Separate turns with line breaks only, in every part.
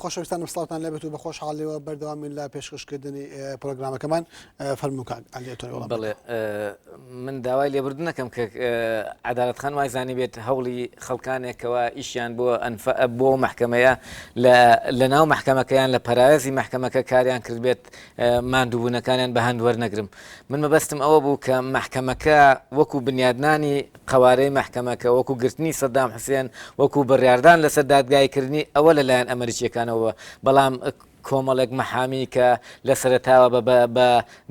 خۆشەویستانم سڵاوتان لێبێت و بە خۆشحاڵیەوە بەردەوامین لە پێشکەشکردنی پرۆگرامەکەمان فەرموو کاک عەلی ئەتوانی وەڵام
بەڵێ من داوای لێبوردن نەکەم کە عەدالەت خان وای زانی بێت هەوڵی خەڵکانێکەوە ئیشیان بۆ ئەنف بۆ مەحکەمەیە لە لە ناو مەحکەمەکەیان لە پەراوێزی مەحکەمەکە کاریان کردبێت ماندووبوونەکانیان بە هەند وەرنەگرم من مەبەستم ئەوە بوو کە مەحکەمەکە وەکو بنیادنانی قەوارەی مەحکەمەکە، وەکو گرتنی سەدام حوسێن، وەکو بڕیاردان لەسەر دادگاییکردنی ئەوە لەلایەن ئەمەریکییەکانەوە، بەڵام کۆمەڵێک مەحامی کە لە سەرەتاوە بە بە بە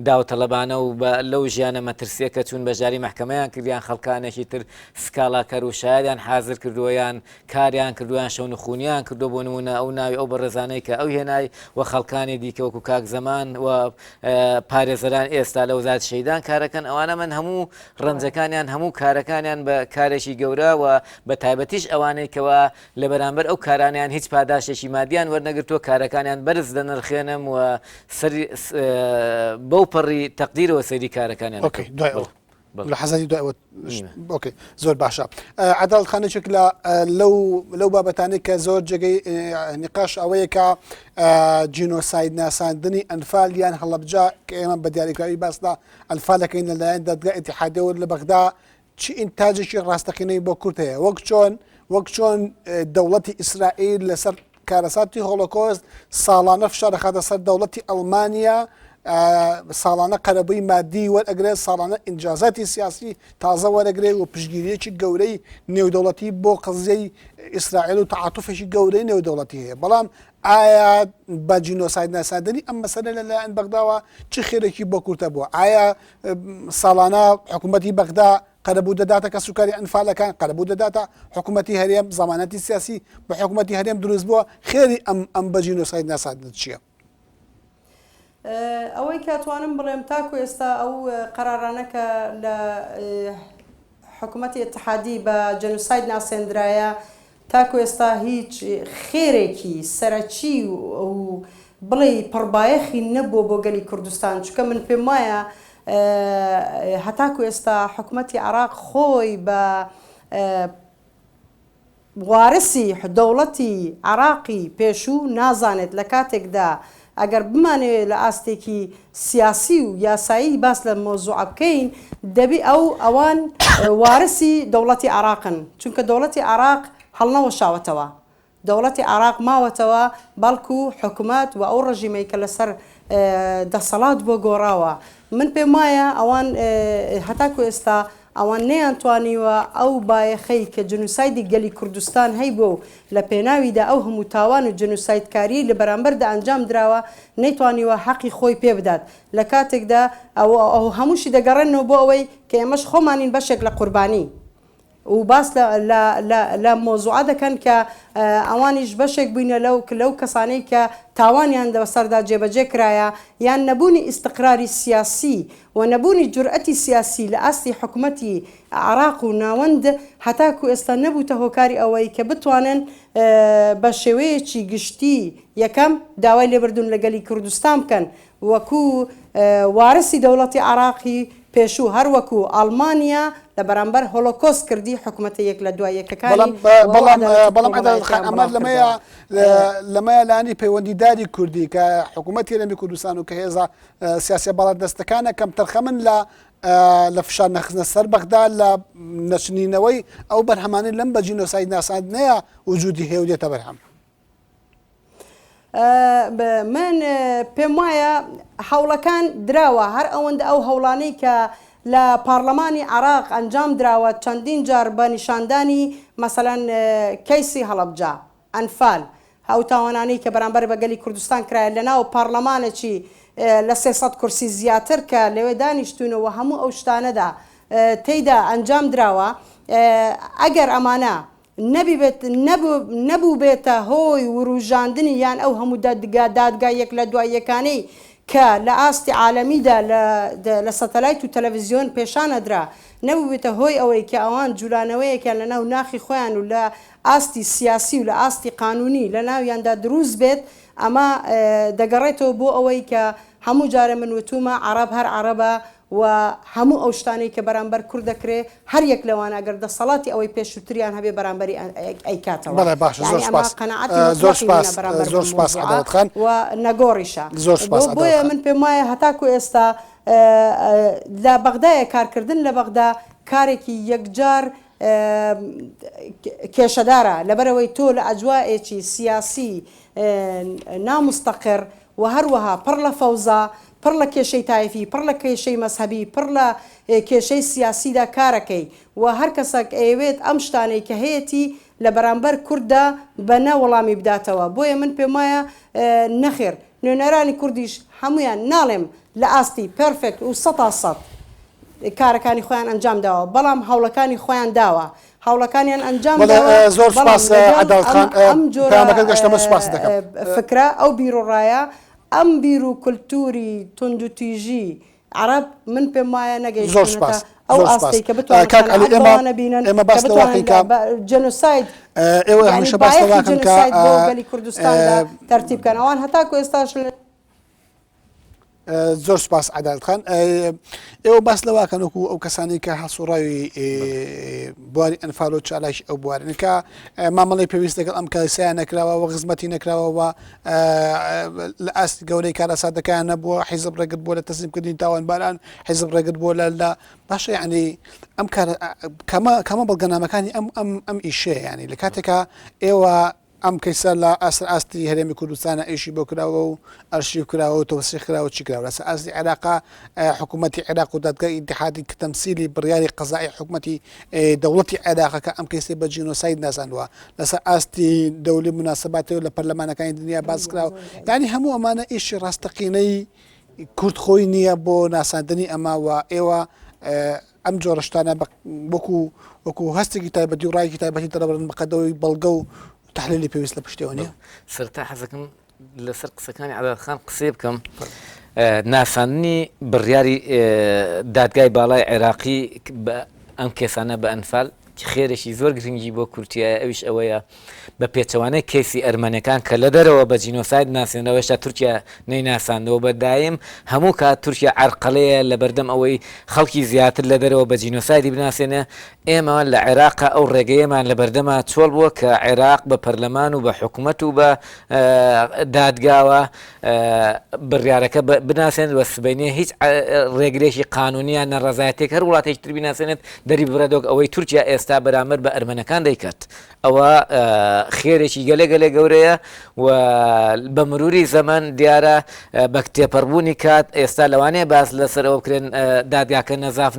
داوتەڵەبانە و بە لەو ژیانە مەترسییە کە چوون بەشداری مەحکەمەیان کرد یان خەڵکانێکی تر سکاڵاکەر و شایەدیان حازر کردووە یان کاریان کردووە یان شەونخوونیان کردووە بۆ نموونە ئەو ناوی ئەو بەڕێزانەی کە ئەو هێنای و خەڵکانی دیکە وەکو کاک زەمان و پارێزەران ئێستا لە وەزارەتی شەهیدان کارەکەن ئەوانە من هەموو ڕەنجەکانیان هەموو کارەکانیان بە کارێکی گەورە و بە تایبەتیش ئەوانەی کەوا لە بەرامبەر ئەو کارانیان هیچ پاداشتێکی مادیان وەرنەگرتووە کارەکانیان بەرز دەنرخێنم و سەری بەو پەڕی تەقدیرەوە سەیری کارەکانیان
ئۆکەی دوای ئەوە لە حەزەتی دوای ئەوە ئۆکەی زۆر باشە عەدالەت خان یەکێک لە لەو لەو بابەتانەی کە زۆر جێگەی نقاش ئەوەیە کە جینۆساید ناساندنی ئەنفال یان هەڵەبجە کە ئێمە بە دیاریکراوی باس لە ئەنفالەکەین لەلایەن دادگا ئیتیحادیەوە لە بەغدا چ ئینتاجێکی ڕاستەقینەی بۆ کورد هەیە وەک چۆن وەک چۆن دەوڵەتی ئیسرائیل لەسەر کارەساتی هۆڵۆکۆست ساڵانە فشار دەخاتە سەر دەوڵەتی ئەڵمانیا ساڵانە قەرەبووی مادی وەرئەگرێت ساڵانە ئینجازاتی سیاسی تازە وەرەگرێت و پشگیریەکی گەورەی نێودەوڵەتی بۆ قەزیەی ئیسرائیل و تەعاتوفێکی گەورەی نێودەوڵەتی هەیە بەڵام ئایا بە جینۆساید ناساندنی ئەم مەسەلە لەلایەن بەغداوە چ خێرێکی بۆ کورتە بووە؟ ئایا ساڵانە حکوومەتی بەغدا قەرەبوو دەداتە کەسوکاری ئەنفالەکان، قەرەبوو دەداتە حکوومەتی هەرێم، زەمانەتی سیاسی بە حکوومەتی هەرێم دروست بووە، خێری ئەم ئەم بە جینۆساید ناساندنە چییە؟
ئەوەی کە توانم بڵێم تاکو ئێستا ئەو قەرارانە کە لە حکومەتی ئیتحادی بە جەنوساید ناسێندرایە، تاکو ئێستا هیچ خێرێکی سەرەکی و بڵێی پڕبایەخی نەبووە بۆ گەلی کوردستان، چونکە من پێموایە هەتاکو ئێستا حکومەتی عێراق خۆی بە وارسی دەوڵەتی عێراقی پێشوو نازانێت لە کاتێکدا ئەگەر بمانەوێت لە ئاستێکی سیاسی و یاسایی باس لەم مەوزوعە بکەین دەبی ئەو ئەوان وارسی دەوڵەتی عێراقن چونکە دەوڵەتی عێراق هەڵنەوەشاوەتەوە دەوڵەتی عێراق ماوەتەوە بەڵکو حکومەت و ئەو ڕژیمەی کە لەسەر دەسەڵات بووە گۆڕاوە من پێم وایە ئەوان هەتاکو ئێستا ئەوان نەیانتوانیوە ئەو بایەخەی کە جنوسایدی گەلی کوردستان هەیبووە و لە پێناویدا ئەو هەموو تاوان و جنوسایدکاریەی لە بەرامبەردا ئەنجام دراوە نەیتوانیوە حەقی خۆی پێ بدات لە کاتێکدا ئەو هەمووشی دەگەڕێننەوە بۆ ئەوەی کە ئێمەش خۆمانین بەشێک لە قوربانی و باس لە لە لە لە مەوزوعە دەکەن کە ئەوانیش بەشێک بووینە لەو لەو کەسانەی کە تاوانیان بەسەردا جێبەجێ کرایە یان نەبوونی ئیستقراری سیاسی و نەبوونی جورئەتی سیاسی لە ئاستی حکومەتی عێراق و ناوەند هەتاکو ئێستا نەبووتە هۆکاری ئەوەی کە بتوانن بە شێوەیەکی گشتی یەکەم داوای لێبردوون لە گەلی کوردستان بکەن وەکو وارسی دەوڵەتی عێراقی پێشوو هەر وەکو ئەڵمانیا لە بەرامبەر هۆلۆکۆست کردی حکومەتە یەک لە دوای یەکەکانی و ئەو عەدالەتی
بەڵام عەدالەت
کۆمەڵایەتیان
خان ئەمە
بڵاو
لەمەیە
کردەوە.
لەمەیە لانی پەیوەندیداری کوردی کە حکوومەتی هەرێمی کوردستان و کە هێزە سیاسیە باڵادەستەکانە کەمتەرخەمن لە لە فشار نەخستنە سەر بەغدا لە نەچنینەوەی ئەو بەرهەمانەی لەم بە جینۆساید ناساندنەیە وجودی هەیە و دێتە بەرهەم.
من پێم وایە هەوڵەکان دراوە، هەر ئەوەندە ئەو هەوڵانەی کە لە پارلەمانی عێراق ئەنجام دراوە چەندین جار بە نیشاندانی مەسەلەن کەیسی هەڵەبجە، ئەنفال، ئەو تاوانانەی کە بەرامبەر بە گەلی کوردستان کرایە لە ناو پارلەمانێکی لە 300 کورسی زیاتر کە لەوێ دانیشتوون و هەموو ئەو شتانەدا تێیدا ئەنجام دراوە ئەگەر ئەمانە نەبیبێت نەبووبێتە هۆی وروژاندنی یان ئەو هەموو دادگا دادگا یەک لە دوای یەکانەی کە لە ئاستی عالەمیدا لە لە سەتەلایت و تەلەڤزیۆن پێشان ئەدرا نەبووبێتە هۆی ئەوەی کە ئەوان جولانەوەیەکیان لە ناو ناخی خۆیان و لە ئاستی سیاسی و لە ئاستی قانونی لە ناویاندا دروست بێت ئەمە دەگەڕێتەوە بۆ ئەوەی کە هەموو جارێ من وتومە عەڕەب هەر عەڕەبە. و هەموو ئەو شتانەی کە بەرامبەر کورد دەکرێ هەر یەک لەوانە گەر دەسەڵاتی ئەوەی پێشووتریان هەبێ بەرامبەری ئەیکاتەوە.
بەڵێ باشە زۆر
یانی ئەمە
سپاس
قەناعەتی
زۆر
موتڵەقی
سپاس
منە بەرامبەر
زۆر
بەم
سپاس
مەوزوعە
عەدالەت خان.
و نەگۆڕیشە.
زۆر سپاس عەدالەت
بۆیە
خان.
من پێم وایە هەتاکو ئێستا لە بەغدایە کارکردن لە بەغدا کارێکی یەکجار کێشەدارە لەبەرئەوەی تۆ لە ئەجوائێکی سیاسی ناموستەقر و هەروەها پڕ لە فەوزا، پڕ لە کێشەی تایفی، پڕ لە کێشەی مەزهەبی، پڕ لە کێشەی سیاسیدا کارەکەی و هەر کەسەک ئەیەوێت ئەم شتانەی کە هەیەتی لە بەرامبەر کورددا بە نە وەڵامی بداتەوە. بۆیە من پێموایە نەخێر نوێنەرانی کوردیش هەموویان ناڵێم لە ئاستی پێرفێکت و سەتا سەت کارەکانی خۆیان ئەنجام داوە، بەڵام هەوڵەکانی خۆیان داوە، هەوڵەکانیان ئەنجام
بەڵێ
داوە،
زۆر
بەڵام
سوپاس
لەگەڵ
عەدالەت
ئەم
خان
ئەم جۆرە
پەیامەکەت گەشتە من سوپاست دەکەم.
فکرە، ئەو بیروڕایە، ئەم بیر و کولتووری توندوتیژی عەرەب من پێم وایە
زۆر
نەگەیشتوونەتە
سوپاس
ئەو
زۆر سوپاس
ئاستەی کە بتوانن
کاک عەلی
قەناعەت
ئێمە
بەوانە بینن
ئێمە
کە
باس لەوە
بتوانن
کەین کە
بە جێنۆساید
ئێوە
یانی
هەمیشە باس لەوە
بایەخی
کەن کە
جێنۆساید بۆ گەلی کوردستاندا تەرتیب کەن ئەوان هەتاکو ئێستاش لە
زۆر سپاس عدالت خان ئێوە باس لەواکەن وەکو ئەو کەسانی کە هەڵسوڕاوی بواری ئەنفال و چالاکی ئەو بوارن کە مامەڵی پێویست لەگەڵ ئەم کەسیان نەکراوە و خزمەتی نەکراوە و لە ئاستی گەورەی کارەساتەکان نەبووە حیزب ڕێگر بووە لە تەسلیمکردنی تاوانباران حیزب ڕێگر بووە لە لە باشە یعنی ئەم کارە کەمە کەمە بەڵگەنامەکانی ئەم ئەم ئەم ئیشەیە ینی لە کاتێکا ئێوە ئەم کەیسە لە ئاسر ئاستی هەرێمی کوردستانە ئیشی بۆ کراوە و ئەرشیف کراوە و تەوسیق کراوە چی کراوە لەسەر ئاستی عێراقا حکوومەتی عێراق و دادگای ئیتحادی کە تەمسیلی بڕیاری قەزای حکوومەتی دەوڵەتی عێراقە کە ئەم کەیسەی بە جینۆساید ناساندووە لەسەر ئاستی دەولی مناسباتەوە لە پەرلەمانەکانی دنیا باس کراوە یعنی هەموو ئەمانە ئیشی ڕاستەقینەی کورد خۆی نییە بۆ ناساندنی ئەمە و ئێوە ئەم جۆرە شتانە وەکو وەکو هەستێکی تایبەتی و ڕایەکی تایبەتی دەرەبڕن بەقەدەوەی بەڵگە و تحلیلی پێویست لە پشتەوە نیە.
سەرەتا حەزەکەم لەسەر قسەکانی عەدالەت خان قسەی بکەم ناساندنی بڕیاری دادگای باڵای عێراقی بە ئەم کێسانە بە ئەنفال خێرێکی زۆر گرنگی بۆ کورتیایە ئەویش ئەوەیە بە پێچەوانەی کەیسی ئەرمەنەکان کە لە دەرەوە بە جینۆساید ناسێنراوە هێشتا تورکیا نەیناساندووە بە دایم هەموو کات تورکیا عەرقەلەیە لە بەردەم ئەوەی خەڵکی زیاتر لە دەرەوە بە جینۆسایدی بناسێنێ ئێمە لە عێراقا ئەو ڕێگەیەمان لە بەردەما چۆڵ بووە کە عێراق بە پەرلەمان و بە حکومەت و بە دادگاوە بڕیارەکە بناسێنێت و سبەینێ هیچ ڕێگرێکی قانونی یان ناڕەزایەتیەک هەر وڵاتێکی تر بیناسێنێت دەری ببڕێت وەک ئەوەی تورکیا ئێستا بەرامبەر بە ئەرمەنەکان دەیکات. ئەوە خێرێکی گەلێ گەلێ گەورەیە و بە مروری زەمەن دیارە بە تێپەڕبوونی کات ئێستا لەوانەیە باس لەسەر ئەوە بکرێن دادگاکە نەزاف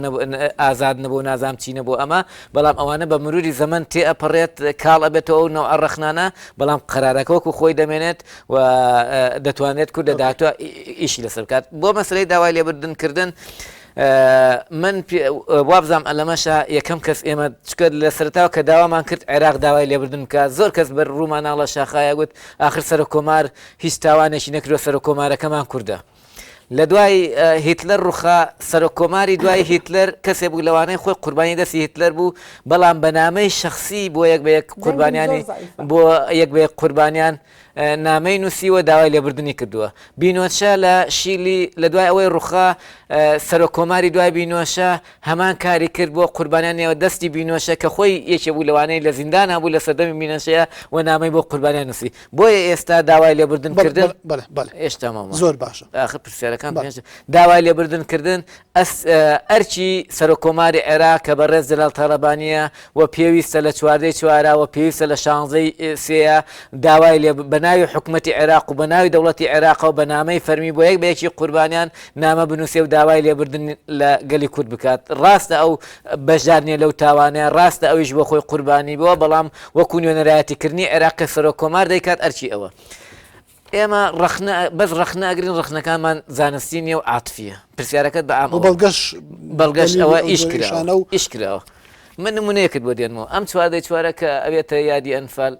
ئازاد نەبوو نازام چی نەبوو ئەمە بەڵام ئەوانە بە مروری زەمەن تێ ئەپەڕێت کاڵ ئەبێتەوە ئەو نەوعە ڕەخنانە بەڵام قەرارەکە وەکو خۆی دەمێنێت و دەتوانێت کورد لە داهاتوە ئیشی لەسەر بکات بۆ مەسلەی داوای لێبوردن کردن من وابزانم لەمەشا یەکەم کەس ئێمە چکە لە سەرتاوە کە داوامان کرد عێراق داوای لێبردن بکە زۆر کەس بەر ڕووماناڵە شاخایە گوت ئاخر سەرۆک کۆمار هیچ تاوانێکی نەکردوە سەرۆک کۆمارەکەمان کوردە لە دوای هیتلەر ڕوخا سەرۆک کۆماری دوای هیتلەر کەسێ بوو لەوانەیە خۆی قوربانی دەستی هیتلەر بوو بەڵام بە نامەی شخصی بۆ یەک بە یەک قوربانیانی بۆ یەک بە یەک قوربانیان نامەی نووسیوە داوای لێبوردنی کردووە. بینۆچە لە شیلی لە دوای ئەوەی ڕوخا سەرۆک کۆماری دوای بینۆشە هەمان کاری کرد بۆ قوربانیان نێوە دەستی بینۆشە کە خۆی یەکێ بوو لەوانەی لە زیندانا بوو لە سەردەمی بینۆشەیە و نامەی بۆ قوربانیان نووسی بۆیە ئێستا داوای لێبوردن کردن
بەڵێ بەڵێ
هێشتا ماوە
زۆر باشە
ئاخر پرسیارەکان پێش داوای لێبوردن کردن ئەرکی سەرۆک کۆماری عێراق کە بەڕێز جەلال تاڵەبانییە و پێویستە لە چواردەی چوارا و پێویستە لە شانزەی سێیا داوای لێ بە ناوی حکومەتی عێراق و بە ناوی دەوڵەتی عێراقەوە بە نامەی فەرمی بۆ یەک بە یەکی قوربانیان نامە بنووسێ و داوای لێبوردن لە گەلی کورد بکات. ڕاستە ئەو بەشدار نییە لەو تاوانەیە، ڕاستە ئەویش بۆ خۆی قوربانی بووە، بەڵام وەکوو نوێنەرایەتیکردنی عێراق کە سەرۆک کۆمار دەیکات ئەرکی ئەوە. ئێمە ڕەخنە بەس ڕەخنە ئەگرین ڕەخنەکانمان زانستی نییە و عاتفیە پرسیارەکەت بە عام
بۆ بەڵگەش
بەڵگەش
دەلیلی
ئەوە
ئەو
ئیش
جۆرە
کراوە
ئیشانە و
ئیش کراوە من نمونەیەکت بۆ دێنمەوە ئەم چواردەی چوارە کە ئەبێتە یادی ئەنفال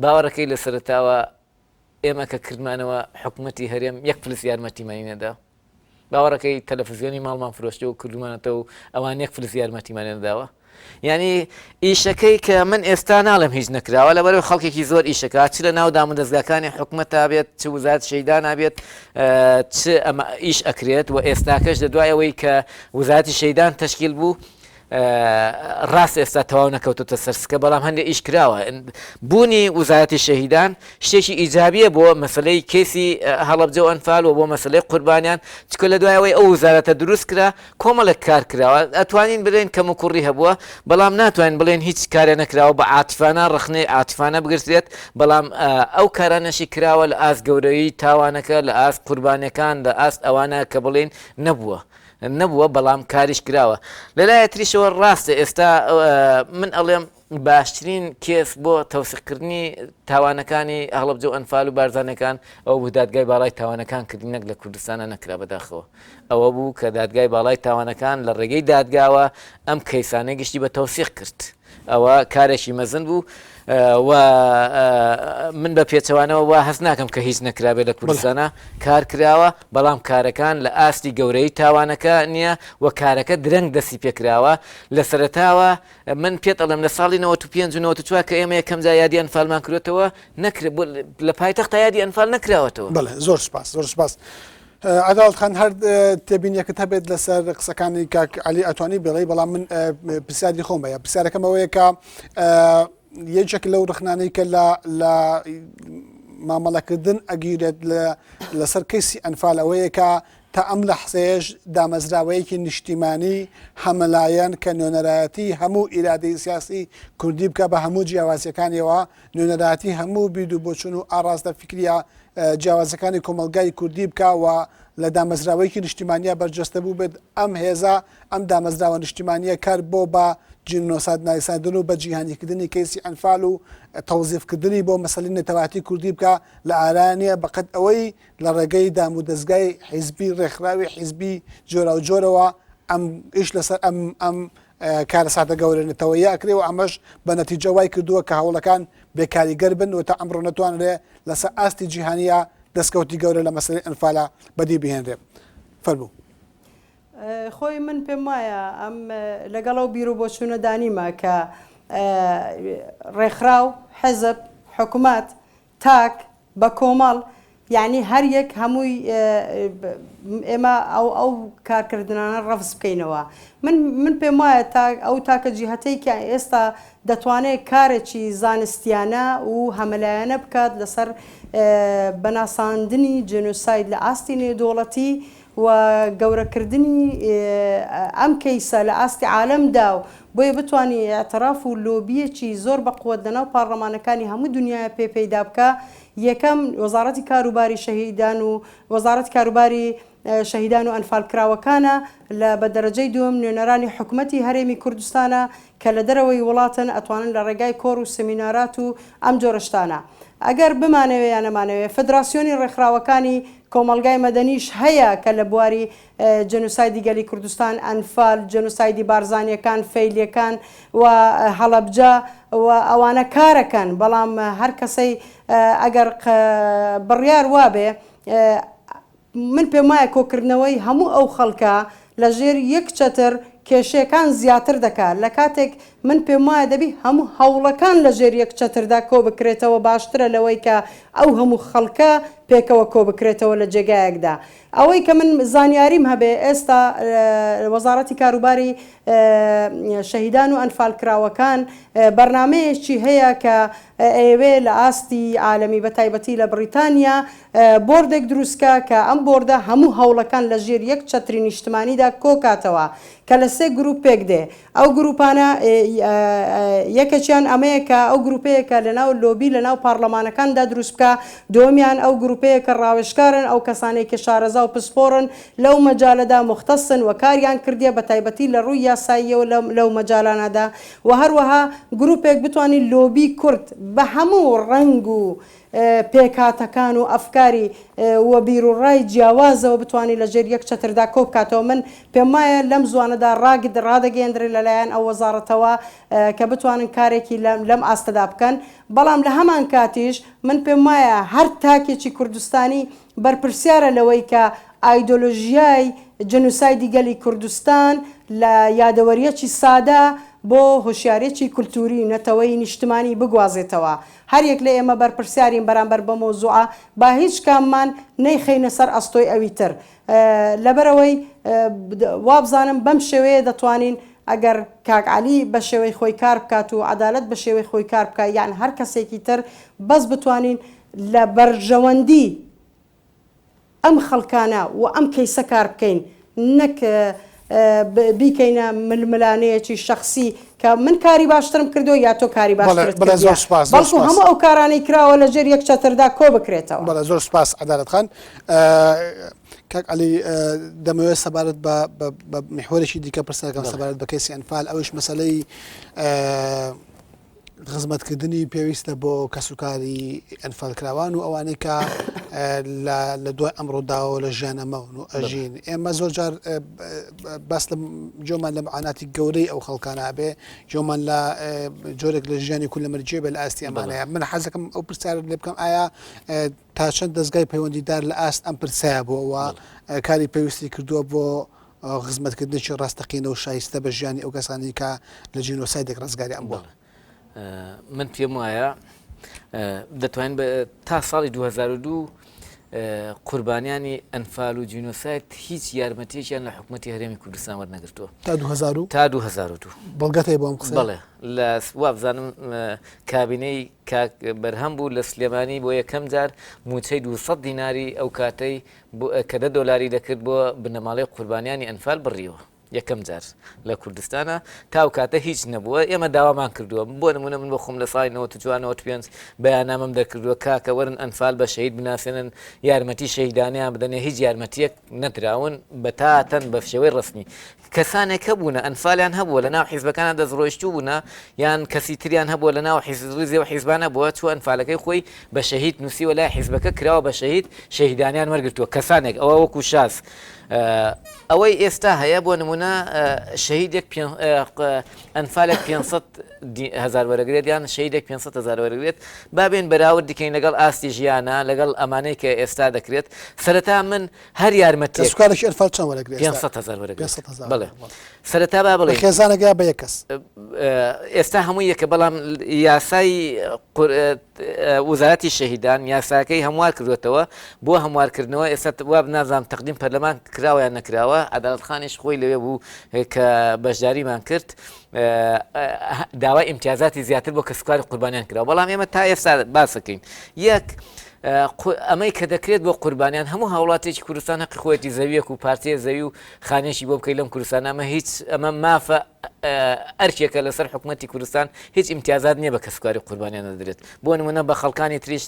باوەڕەکەی لە سەرەتاوە ئێمە کە کردمانەوە حکومەتی هەرێم یەک فلس یارمەتیمانی نەدا. باوەڕەکەی تەلەفزیۆنی ماڵمان فرۆشتووە و کردومانەتەوە و ئەوان یەک فلس یارمەتیمان نەداوە. یانی ئیشەکەی کە من ئێستا ناڵێم هیچ نەکراوە لەبەرەوەی خەڵکێکی زۆر ئیشەکە چ لە ناو دامودەزگاکانی حکومەتا بێت چ وزارەت شەیدانا بێت چ ئەمە ئیش ئەکرێت و ئێستاکەش لە دوای ئەوەی کە وزارەتی شەیدان تەشکیل بوو ڕاست ئێستا تەواو نەکەوتۆتە سەر سکە بەڵام هەندێک ئیش کراوە بوونی وزارەتی شەهیدان شتێکی ئیجابیە بۆ مەسلەی کەیسی هەڵەبجە و ئەنفال و بۆ مەسلەی قوربانیان چکە لە دوای ئەوەی ئەو وزارەتە دروست کرا کۆمەڵێک کار کراوە ئەتوانین بلێن کەموکوڕی هەبووە بەڵام ناتوانین بڵێن هیچ کارێ نەکراوە بە عاتیفانە ڕەخنەی عاتیفانە بگرترێت بەڵام ئەو کارانەشی کراوە لە ئاست گەورەیی تاوانەکە لە ئاست قوربانیەکان لە ئاست ئەوانە کە بڵێن نەبووە نەبووە بەڵام کاریش کراوە لەلایە تریشەوە ڕاستە ئێستا من ئەڵێم باشترین کێس بۆ تەوسیقکردنی تاوانەکانی هەڵەبجە و ئەنفال و بارزانەکان ئەوە بوو دادگای باڵای تاوانەکان کردی نەک لە کوردستانە نەکرا بەداخەوە ئەوە بوو کە دادگای باڵای تاوانەکان لە ڕێگەی دادگاوە ئەم کەیسانەی گشتی بە تەوسیق کرد ئەوە کارێکی مەزن بوو و من بە پێچەوانەوە وا هەست ناکەم کە هیچ نەکرابێت لە کوردستانە کار کراوە بەڵام کارەکان لە ئاستی گەورەی تاوانەکە نییە و کارەکە درەنگ دەستی پێکراوە لە سەرەتاوە من پێت ئەڵێم لە ساڵی 95 و 94 کە ئێمە یەکەم جار یادی ئەنفالمان کرۆتەوە نەکرا لە پایتەختا یادی ئەنفال نەکراوەتەوە.
بەڵێ زۆر سوپاس زۆر سوپاس عەداڵەت خان هەر تێبینیەکت هەبێت لەسەر قسەکانی کاک عەلی ئەتوانی بڵێی بەڵام من پرسیاری خۆم هەیە پرسیارەکەم ئەوەیە کە یەکێک لەو ڕخنانەی کە لە لە مامەڵەکردن ئەگیرێت لەسەر کەیسی ئەنفال ئەوەیە کە تا ئەم لەحزەیەش دامەزراوەیەکی نیشتیمانی هەمەلایەن کە نوێنەرایەتی هەموو ئیرادەی سیاسی کوردی بکا بە هەموو جیاوازیەکانیەوە، نوێنەرایەتی هەموو بیر و بۆچوون و ئاڕاستە فیکریە جیاوازەکانی کۆمەڵگای کوردی بکا و لە دامەزراوەیەکی نیشتیمانیا بەرجەستە بووبێت، ئەم هێزە، ئەم دامەزراوە نیشتیمانیە کار بۆ بە جینۆساید نایساندن و بە جیهانیکردنی کەیسی ئەنفال و تەوزیفکردنی بۆ مەسەلەی نەتەوایەتی کوردی بکا لە ئارا نیە بەقەد ئەوەی لە ڕێگەی دامودەزگای حیزبی ڕێکخراوی حیزبی جۆراوجۆرەوە ئەم ئیش لەسەر ئەم ئەم کارەساتە گەورە نەتەوەیە ئەکرێ و ئەمەش بە نەتیجە وای کردووە کە هەوڵەکان بێکاریگەر بن و تا ئەمڕۆ نەتوانرێ لەسەر ئاستی جیهانیە دەستکەوتی گەورە لە مەسەلەی ئەنفالا بەدی بهێنرێ. فەرموو.
خۆی من پێم وایە ئەم لەگەڵ ئەو بیروبۆچوونەدا نیمە کە ڕێکخراو، حیزب، حکومەت، تاک، بە کۆمەڵ، یەعنی هەر یەک هەمووی ئێمە ئەو ئەو کارکردنانە ڕەفز بکەینەوە. من من پێم وایە تا ئەو تاکە جیهەتەی کە ئێستا دەتوانێت کارێکی زانستیانە و هەمەلایەنە بکات لەسەر بەناساندنی جێنۆساید لە ئاستی نێودەوڵەتی و گەورەکردنی ئەم کەیسە لە ئاستی عالەمدا و بۆیە بتوانی ئیعتراف و لۆبییەکی زۆر بە قوەت لەناو پارلەمانەکانی هەموو دونیایا پێ پەیدا بکا، یەکەم وەزاڕەتی کاروباری شەهیدان و وەزاڕەتی کاروباری شەهیدان و ئەنفالکراوەکانە، لە بە دەرەجەی دووەم نوێنەرانی حکومەتی هەرێمی کوردستانە کە لە دەرەوەی وڵاتن ئەتوانن لە ڕێگای کۆڕ و سمینارات و ئەم جۆرە شتانە ئەگەر بمانەوێ یا نەمانەوێ فدراسیۆنی ڕێکخراوەکانی کۆمەڵگای مەدەنیش هەیە کە لە بواری جێنۆسایدی گەلی کوردستان، ئەنفال، جێنۆسایدی بارزانیەکان، فەیلیەکان و هەڵەبجە و ئەوانە کارەکەن، بەڵام هەر کەسەی ئەگەر بڕیار وابێ من پێموایە کۆکردنەوەی هەموو ئەو خەڵکە لە ژێر یەک چەتر کێشەکان زیاتر دەکات، لە کاتێک من پێموایە دەبی هەموو هەوڵەکان لە ژێر یەک چەتردا کۆبکرێتەوە باشترە لەوەی کە ئەو هەموو خەڵکە پێکەوە کۆبکرێتەوە لە جێگایەکدا. ئەوەی کە من زانیاریم هەبێ ئێستا وەزاڕەتی کاروباری شەهیدان و ئەنفالکراوەکان بەرنامەیەکی هەیە کە ئەیەوێ لە ئاستی عالەمی بە تایبەتی لە بڕیتانیا بۆردێک دروستکا کە ئەم بۆردە هەموو هەوڵەکان لە ژێر یەک چەتری نیشتمانیدا کۆکاتەوە کە لە سێ گروپ پێک دێ ئەو گروپانە یەکێکیان ئەمەیە کە ئەو گروپەیە کە لەناو لۆبی لەناو پارلەمانەکاندا دروست بکا، دووەمیان ئەو گروپەیە کە ڕاوێژکارن ئەو کەسانەی کە شارەزا و پسپۆڕن لەو مەجالەدا موختەسن و کاریان کردیە بە تایبەتی لە ڕووی یاساییەوە لەو مەجالانەدا و هەروەها گروپێک بتوانی لۆبی کورد بە هەموو ڕەنگ و پێکهاتەکان و ئەفکاری و بیروڕای جیاوازەوە بتوانی لە ژێر یەک چەتردا کۆبکاتەوە من پێموایە لەم زوانەدا ڕاگد ڕادەگەیەندرێت لەلایەن ئەو وەزاڕەتەوە کە بتوانن کارێکی لەم ئاستەدا بکەن بەڵام لە هەمانکاتیش من پێموایە هەر تاکێکی کوردستانی بەرپرسیارە لەوەی کە ئایدۆلۆژیای جنوسایدی گەلی کوردستان لە یادەوەرییەکی سادە بۆ هۆشیارییەکی کولتووری نەتەوەیی نیشتمانی بگوازێتەوە. هەر یەک لە ئێمە بەرپرسیارین بەرامبەر بە مەوزوعە، با هیچ کاممان نەیخەینە سەر ئەستۆی ئەوی تر. لەبەرئەوەی وابزانم بەم شێوەیە دەتوانین ئەگەر کاک عەلی بە شێوەی خۆی کار بکات و عەدالەت بە شێوەی خۆی کار بکات یان هەر کەسێکی تر بەس بتوانین لە بەرژەوەندی ئەم خەڵکانە و ئەم کەیسە کار بکەین نەک بیکەینە ململانێیەکی شەخسی کە من کاری باشترم کردووە یا تۆ کاری باشترت کردیە بەڵکو هەموو ئەو کارانەی کراوە لە ژێر یەک چەتردا کۆ بکرێتەوە.
بەڵێ زۆر سوپاس عەدالەت خان. کاک عەلی دەمەوێت سەبارەت بە میحوەرێکی دیکە پرسیارکەم سەبارەت بە کەیسی ئەنفال ئەوەیش مەسەلەی خزمەتکردنی پێویستە بۆ کەسوکاری ئەنفالکراوان و ئەوانەی کە لە دوای ئەم ڕووداوەوە لە ژیانە مەون و ئەژین ئێمە زۆر جار باس لە جۆمان لە معاناتی گەورەی ئەو خەڵکانە بێ جۆمان لە جۆرێک لە ژیانی کول لە مەرجێ بە لە ئاستی ئەمانەیە من حەزەکەم ئەو پرسیار لێ بکەم ئایا تا چەند دەستگای پەیوەندیدار لە ئاست ئەم پرسەیە بووە کاری پێویستی کردووە بۆ خزمەتکردنێکی ڕاستەقینە و شایستە بە ژیانی ئەو کەسانەی کە لە جینۆسایدێک ڕزگاریان بووە.
من پێم وایە دەتوانین تا ساڵی 2002 قوربانیانی ئەنفال و جینۆساید هیچ یارمەتیەکیان لە حکوومەتتی هەرێمی کوردستان وەرنەگرتووە
تا 2000
تا 2002
بەڵگەت هەیە بۆ ئەم قسەیە؟
بەڵێ لە وابزانم کابینەی کاک بەرهەم بوو لە سلێمانی بۆ یەکەم جار موچەی 200 دیناری ئەو کاتەی کە دە دۆلاری دەکرد بۆ بنەماڵەی قوربانیانی ئەنفال بڕیەوە یەکەم جار لە کوردستانە تا ئەو کاتە هیچ نەبووە ئێمە داوامان کردووە بۆ نمونە من بۆ خۆم لە ساڵی 94 95 بەیاننامەم دەرکردووە کاکە وەرن ئەنفال بە شەهید بناسێنن یارمەتی شەهیدانیان بدەنێ هیچ یارمەتیەک نەدراون بەتاتەن بە شێوەی ڕەسمی کەسانێک هەبوونە ئەنفالیان هەبووە لە ناو حیزبەکانە دەستڕۆیشتوو بوونە یان کەسی تریان هەبووە لە ناو ڕیزی و حیزبانە بووە چوو ئەنفالەکەی خۆی بە شەهید نووسیوە لای حیزبەکە کراوە بە شەهید شەهیدانیان وەرگرتووە کەسانێک ئەوە وەکو شاز ئەوەی ئێستا هەیە بۆ نمونە شەهیدێک ئەنفالێک 500 هزار وەرەگرێت یان شەهیدێک 500 هزار وەرەگرێت با بێن بەراورد دکەین لەگەڵ ئاستی ژیانە لەگەڵ ئەمانەی کە ئێستا دەکرێت سەرەتا من هەر یارمەتیەک.
کەسوکارێکی ئەنفال چەند وەرەگرێت
ئێستا؟ 500 هەزار وەرەگرێت. 500 هەزار. بەڵێ. سەرەتا با بڵێین.
بە خێزانێک یا بە یەک کەس؟
ئێستا هەمووی یەکە بەڵام یاسای وزارەتی شەهیدان یاساکەی هەموار کردوێتەوە بۆ هەموارکردنەوە ئێستا وا نازانم تەقدیم پەرلەمان کراوە یان نەکراوە عەدالەت خانیش خۆی لەوێ بوو کە بەشداریمان کرد داوای ئیمتیازاتی زیاتر بۆ کەسوکاری قوربانیان کراوە بەڵام ئێمە تا ئێستا باسەکەین یەک ئەمەی کە دەکرێت بۆ قوربانیان هەموو هاوڵاتێکی کوردستان هەقی خۆیەتی زەویەک و پارچەیە زەوی و خانێکی بۆ بکەی لەم کوردستان ئەمە هیچ ئەمە مافە ئەرکێکە لەسەر حکوومەتتی کوردستان هیچ ئیمتیازات نییە بە کەسوکاری قوربانیان دەدرێت بۆ نمونە بە خەڵکانی تریش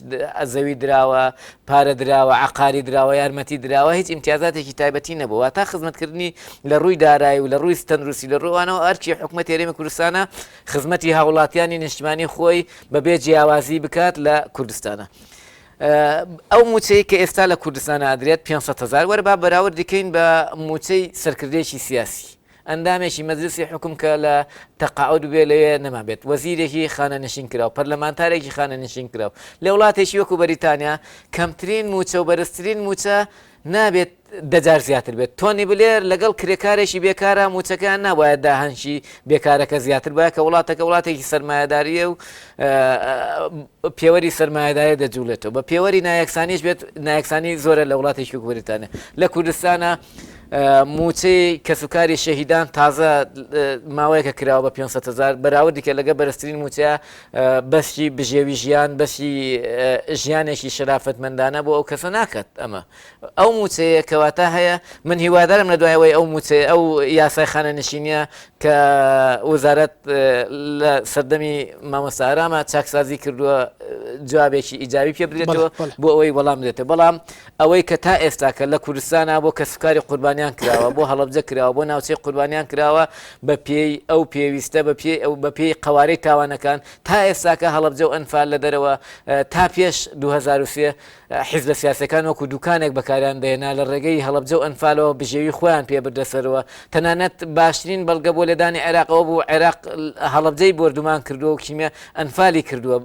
زەوی دراوە پارە دراوە عقاری دراوە یارمەتی دراوە هیچ ئیمتیازاتێکی تایبەتی نەبووە تا خزمەتکردنی لە ڕووی دارایی و لە ڕووی تەندروستی لە ڕووانەوە ئەرکی حکوومەت هەرێمی کوردستانە خزمەتی هاوڵاتیانی نیشتمانی خۆی بەبێ جیاوازی بکات لە کوردستانە. ئەو موچەی کە ئێستا لە کوردستان ئادرێت 500 هزار وەرە با بەراورد دیکەین بە موچەی سەرکردەیەکی سیاسی ئەندامێکی مەجلسی حکوم کە لە تەقاعد بێ لەوێ نەمابێت وەزیرێکی خانەنشین کراو پەرلەمانتارێکی خانەنشین کراو لە وڵاتێکی وەکو بەریتانیا کەمترین موچە و بەرزترین موچە نابێت دە جار زیاتر بێت. تۆنی بلێر لەگەڵ کرێکارێکی بێکارە مووچەکەیان نابوایە داهانشی بێکارەکە زیاتر بایە کە وڵاتەکە وڵاتێکی سەرمایەداریە و پێوەری سەرمایەداری دەجوڵێتەوە بە پێوەری نایەکسانیش بێت نایەکسانی زۆرە لە وڵاتێکی وەک بەریتانیا لە کوردستانە مووچەی کەسوکاری شەهیدان تازە ماوەیەکە کراوە بە 500 هزار بەراوردی کە لەگە بەرزترین مووچەیە بەشی بژێوی ژیان بەشی ژیانێکی شەرافەتمەندانە بۆ ئەو کەسە ناکات ئەمە ئەو مووچەیە کەواتە هەیە من هیوادارم لە دوای ئەوەی ئەو مووچەیە ئەو یاسای خانەنشینیە کە وەزارەت لە سەردەمی مامۆستا ئارامە چاکسازی کردووە جوابێکی ئیجابی پێ بدرێتەوە بۆ ئەوەی وەڵام بدرێتەوە بەڵام ئەوەی کە تا ئێستا کە لە کوردستانە بۆ کەسوکاری قوربانیان کراوە بۆ هەڵەبجە کراوە بۆ ناوچەی قوربانیان کراوە بە پێی ئەو پێویستە بە پێی ئەو بە پێی قەوارەی تاوانەکان تا ئێستاکە هەڵەبجە و ئەنفال لە دەرەوە تا پێش 2003. حیزبە سیاسیەکان وەکو دوکانێک بەکاریان دەهێنا لە ڕێگەی هەڵەبجە و ئەنفالەوە بژێوی خۆیان پێ بردە سەرەوە تەنانەت باشترین بەڵگە بۆ لێدانی عێراق ئەوە بوو عێراق هەڵەبجەی بۆردومان کردووە و کیمیا ئەنفالی کردووە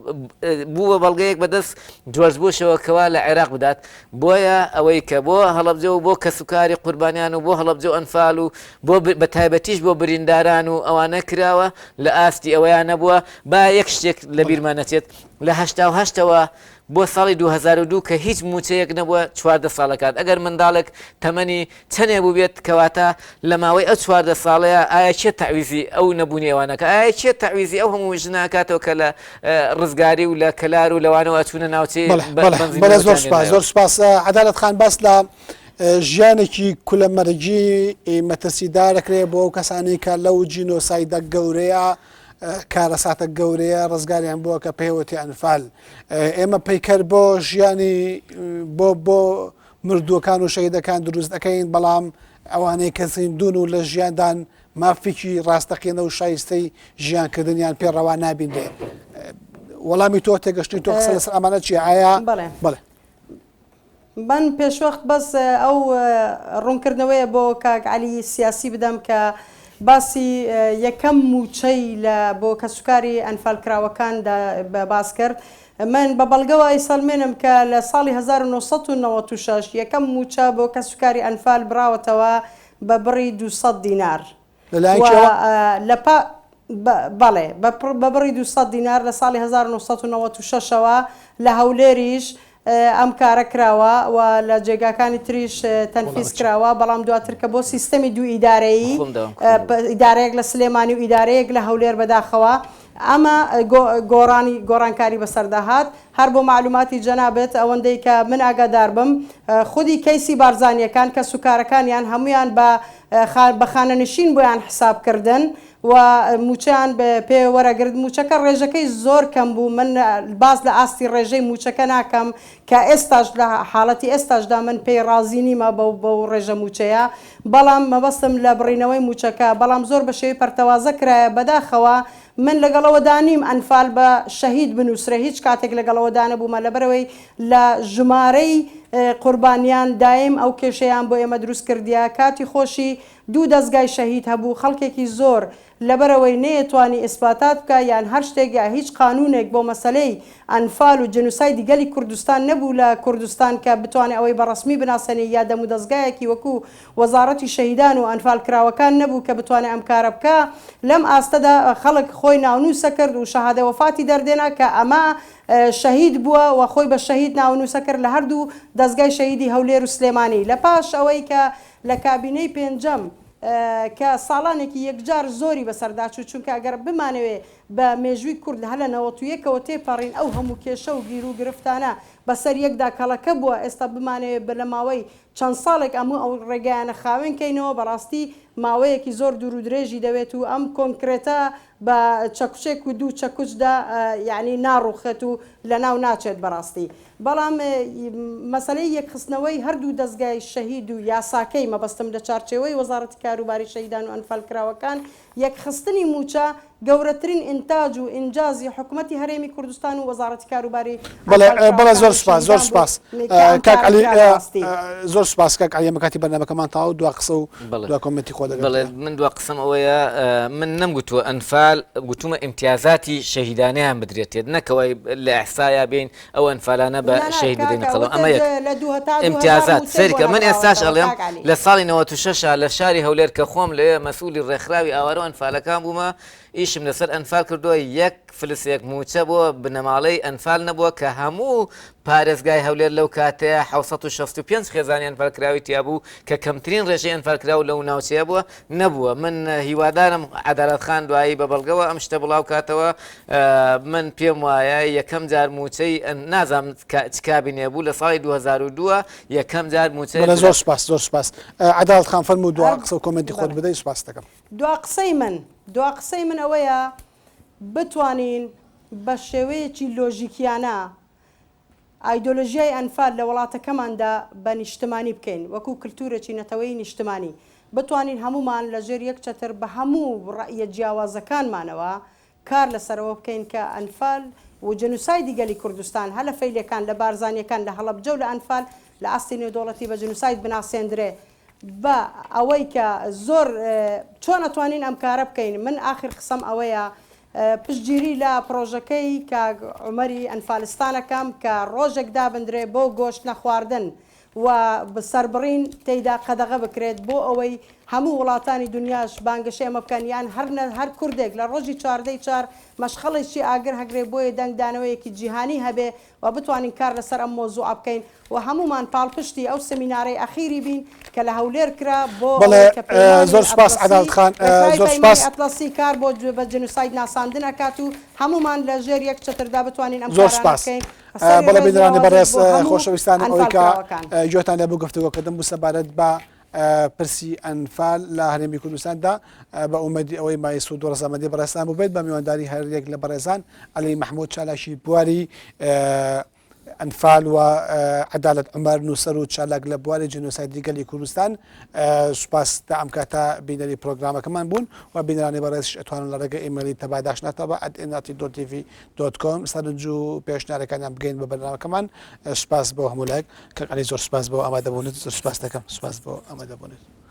بوو بە بەڵگەیەک بەدەست جۆرج بوشەوە کەوا لە عێراق بدات بۆیە ئەوەی کە بۆ هەڵەبجە و بۆ کەسوکاری قوربانیان و بۆ هەڵەبجە و ئەنفال و بۆ بە تایبەتیش بۆ برینداران و ئەوانە کراوە لە ئاستی ئەوەیان نەبووە با یەک شتێک لە بیرمان نەچێت لە 88ەوە بۆ ساڵی 2002 کە هیچ مووچەیەک نەبووە 14 ساڵەکات ئەگەر منداڵێک تەمەنی چەنێ بووبێت کەواتە لە ماوەی ئەو 14 ساڵەیە ئایا کێ تەعویزی ئەو نەبوونی ئەوانەکە ئایا کێ تەعویزی ئەو هەموو ژنە ئەکاتەوە کە لە ڕزگاری و لە کەلار و لەوانەوە ئەچوونە ناوچەی
بەڵێ بەڵێ
بەنزین
بەڵێ زۆر
نەوتیان
سوپاس
هێنایەوە.
زۆر سوپاس عەدالەت خان باس لە ژیانێکی کولەمەرگی مەترسیدار دەکرێت بۆ ئەو کەسانەی کە لەو جینۆسایدە گەورەیە کارەساتە گەورەیە ڕزگاریان بووە کە پێوەتی ئەنفال ئێمە پەیکەر بۆ ژیانی بۆ بۆ مردووەکان و شەهیدەکان دروست ئەکەین بەڵام ئەوانەی کە زیندوون و لە ژیاندان مافێکی ڕاستەقینە و شایستەی ژیانکردنیان پێ ڕەوا نابینرێ وەڵامی تۆ تێگەشتنی تۆ قسە لەسەر ئەمانە چیە ئایا
بەڵێ
بەڵێ
من پێشوەخت بەس ئەو ڕوونکردنەوەیە بۆ کاک عەلی سیاسی بدەم کە باسی یەکەم مووچەی لە بۆ کەسوکاری ئەنفالکراوەکاندا باس کرد من بە بەڵگەوە ئەیسەلمێنم کە لە ساڵی 1996 یەکەم مووچە بۆ کەسوکاری ئەنفال براوەتەوە بە بڕی 200 دینار
لەلایەن
و
کێوە؟
لە پا بەڵێ بە بڕی 200 دینار لە ساڵی 1996 ەوە لە هەولێریش ئەم کارە کراوە و لە جێگاکانی تریش تەنفیز کراوە، بەڵام دواتر کە بۆ سیستەمی دوو ئیدارەیی، ئیدارەیەک لە سلێمانی و ئیدارەیەک لە هەولێر بەداخەوە ئەمە گۆڕانی گۆڕانکاری بەسەردا هات. هەر بۆ مەعلوماتی جەنابت ئەوەندەی کە من ئاگادار بم خودی کەیسی بارزانییەکان کەسوکارەکانیان هەموویان بە بە خانەنشین بۆیان حساب کردن و مووچەیان پێ وەرەگرت، مووچەکە ڕێژەکەی زۆر کەم بوو، من باس لە ئاستی ڕێژەی مووچەکە ناکەم کە ئێستاش لە حاڵەتی ئێستاشدا من پێی ڕازی نیمە بەو بەو ڕێژە مووچەیە، بەڵام مەبەستم لە بڕینەوەی مووچەکە، بەڵام زۆر بە شێوەی پەرتەوازە کرایە، بەداخەوە من لەگەڵ ئەوەدا نیم ئەنفال بە شەهید بنووسرێ، هیچ کاتێک لەگەڵ ئەوەدا نەبوومە، لەبەرئەوەی لە ژمارەی قوربانیان دایم ئەو کێشەیان بۆ ئێمە دروست کردیە، کاتی خۆشی دوو دەزگای شەهید هەبوو خەڵکێکی زۆر لەبەرئەوەی نەیەتوانی ئیسباتات بکا یان هەر شتێک یا هیچ قانونێک بۆ مەسەلەی ئەنفال و جنوسایدی گەلی کوردستان نەبوو لە کوردستان کە بتوانێ ئەوەی بە ڕەسمی بناسێنێ یا دەمودەزگایەکی وەکو وەزاڕەتی شەهیدان و ئەنفال کراوەکان نەبوو کە بتوانێ ئەم کارە بکا لەم ئاستەدا خەڵک خۆی ناونوسە کرد و شەهادە وەفاتی دەردێنا کە ئەمە شەهید بووە و خۆی بە شەهید ناونوسە کرد لە هەردوو دەزگای شەهیدی هەولێر و سلێمانی لە پاش ئەوەی کە لە کابینەی پێنجەم کە ساڵانێکی یەکجار زۆری بەسەردا چوو، چونکە ئەگەر بمانەوێ بە مێژووی کورد هەر لە 91 ەوە تێپەڕین ئەو هەموو کێشە و گیروگرفتانە بەسەر یەکدا کەڵەکە بووە، ئێستا بمانەوێ بە لە ماوەی چەند ساڵێک ئەموو ئەو ڕێگایانە خاوێن کەینەوە بەڕاستی ماوەیەکی زۆر دوورودرێژی دەوێت و ئەم کۆنکرێتە بە چەکوچێک و دوو چەکوچدا یەعنی ناڕووخێت و لەناو ناچێت بەڕاستی. بەڵام مەسەلەی یەکخستنەوەی هەردوو دەزگای شەهید و یاساکەی، مەبەستم لە چارچێوەی وەزاڕەتی کاروباری شەهیدان و ئەنفالکراوەکان، یەکخستنی مووچە گەورەترین ئینتاج و ئینجازی حکومەتی هەرێمی کوردستان و وەزاڕەتی کاروباری
بەڵێ بەڵێ
ئەنفالکراوەکان
زۆر
و
سوپاس زۆر
شەهیدان بوو
سوپاس
کە ئەم
کاک
کارە
عەلی
کرا بەڕاستی.
زۆر سوپاس کاک عەلی ئێمە کاتی بەرنامەکەمان تەواو دوا قسە و
بەڵێ
دوا کۆمێنتی خۆت ئەگەر
بەڵێ
هەیە.
من دوا قسەم ئەوەیە من نەمگوتووە ئەنفال گوتومە ئیمتیازاتی شەهیدانیان بدرێتێت نەکەوەی لە ئیحسایا بین ئەو ئەنفالانە بە
نا نا
شەهید بدەینە
کاکە
قەڵەم ئەمە
وتت
یەک
لە دوو هەتا 2000
ئیمتیازات
مووچەی بۆ
سەیرکە من ئێستاش
نەبراوەتەوە
ئەڵێم
کاک عەلی.
لە ساڵی 96 لە شاری هەولێر کە خۆم لەوێ مەسئولی ڕێکخراوی ئاوارە و ئەنفالەکان بوومە ئیشم لەسەر ئەنفال کردووە یەک فلسێک مووچە بۆ بنەماڵەی ئەنفال نەبووە کە هەموو پارێزگای هەولێر لەو کاتەیە 765 خێزانی ئەنفالکراوی تیا بوو کە کەمترین ڕێژەی ئەنفالکراو لەو ناوچەیە بووە نەبووە من هیوادارم عەدالەت خان دوایی بە بەڵگەوە ئەم شتە بڵاو کاتەوە من پێم وایە یەکەم جار مووچەی نازانم چ کابینێ بوو لە ساڵی 2002 یەکەم جار مووچەی
بەڵێ زۆر سوپاس زۆر سوپاس عەدالەت خان فەرموو دوا
هەر
قسە و کۆمێنتی خۆت
بەڵێ
بدەی سوپاست دەکەم.
دوا قسەی من دوا قسەی من ئەوەیە بتوانین بە شێوەیەکی لۆژیکیانە ئایدۆلۆژیای ئەنفال لە وڵاتەکەماندا بە نیشتمانی بکەین وەکو کلتورێکی نەتەوەیی نیشتمانی بتوانین هەموومان لە ژێر یەک چەتر بە هەموو ڕەئیە جیاوازەکانمانەوە کار لەسەر ئەوە بکەین کە ئەنفال و جنوسایدی گەلی کوردستان هەر لە فەیلیەکان لە بارزانیەکان لە هەڵەبجە و لە ئەنفال لە ئاستی نێودەوڵەتی بە جنوساید بناسێندرێ بە ئەوەی کە زۆر چۆن ئەتوانین ئەم کارە بکەین من ئاخر قسەم ئەوەیە پشتگیری لە پڕۆژەکەی کاک عومەری ئەنفالستان ئەکەم کە ڕۆژێک دابندرێ بۆ گۆشت نەخواردن و سەربڕین تێیدا قەدەغە بکرێت بۆ ئەوەی هەموو وڵاتانی دونیاش بانگەشەی ئەمە بکەن یان هەر هەر کوردێک لە ڕۆژی 14 ی چوار مەشخەڵێکی ئاگر هەگرێ بۆیە دەنگدانەوەیەکی جیهانی هەبێ و بتوانین کار لەسەر ئەم مەوزوعە بکەین و هەموومان پاڵپشتی ئەو سمینارەی ئەخیری بین کە لە هەولێر کرا بۆ
بەڵێ
ئەوەی کە پەیمانی
زۆر سوپاس
ئەتڵەسی
عەدالەت خان
ڕێکخراوی
زۆر
پەیمانی
سوپاس.
ئەتڵەسی کار بۆ بە جینۆساید ناساندن ئەکات و هەموومان لە ژێر یەک چەتردا بتوانین ئەم
زۆر
کارانە
سوپاس.
بکەین سەری
بەڵێ
ڕێز و
بینەرانی
نەوازش
بەڕێز
بۆ هەموو
خۆشەویستانم ئەوەی کە
ئەنفالکراوەکان.
گوێتان لێ بوو گفتوگۆکردن بوو سەبارەت بە پرسی ئەنفال لە هەرێمی کوردستاندا بە ئومێدی ئەوەی مایەی سوود و ڕەزامەندی بەڕێزتان بووبێت بە میوانداری هەریەک لە بەڕێزان عەلی مەحمود چالاکی بواری ئەنفال و عەدالەت عومەر نووسەر و چالاک لە بواری جینۆسایدی گەلی کوردستان سوپاس تا ئەم کاتە بینەری پرۆگرامەکەمان بوون و بینەرانی بەڕێزیش ئەتوانن لە ڕێگە ئیمەیلی تەباداشناتەوە at nrt.tv.com سەرنج و پێشنیارەکانیان بگەین بە بەرنامەکەمان سوپاس بۆ هەموو لایەک کاک عەلی زۆر سوپاس بۆ ئامادەبوونت زۆر سوپاس دەکەم سوپاس بۆ ئامادەبوونت.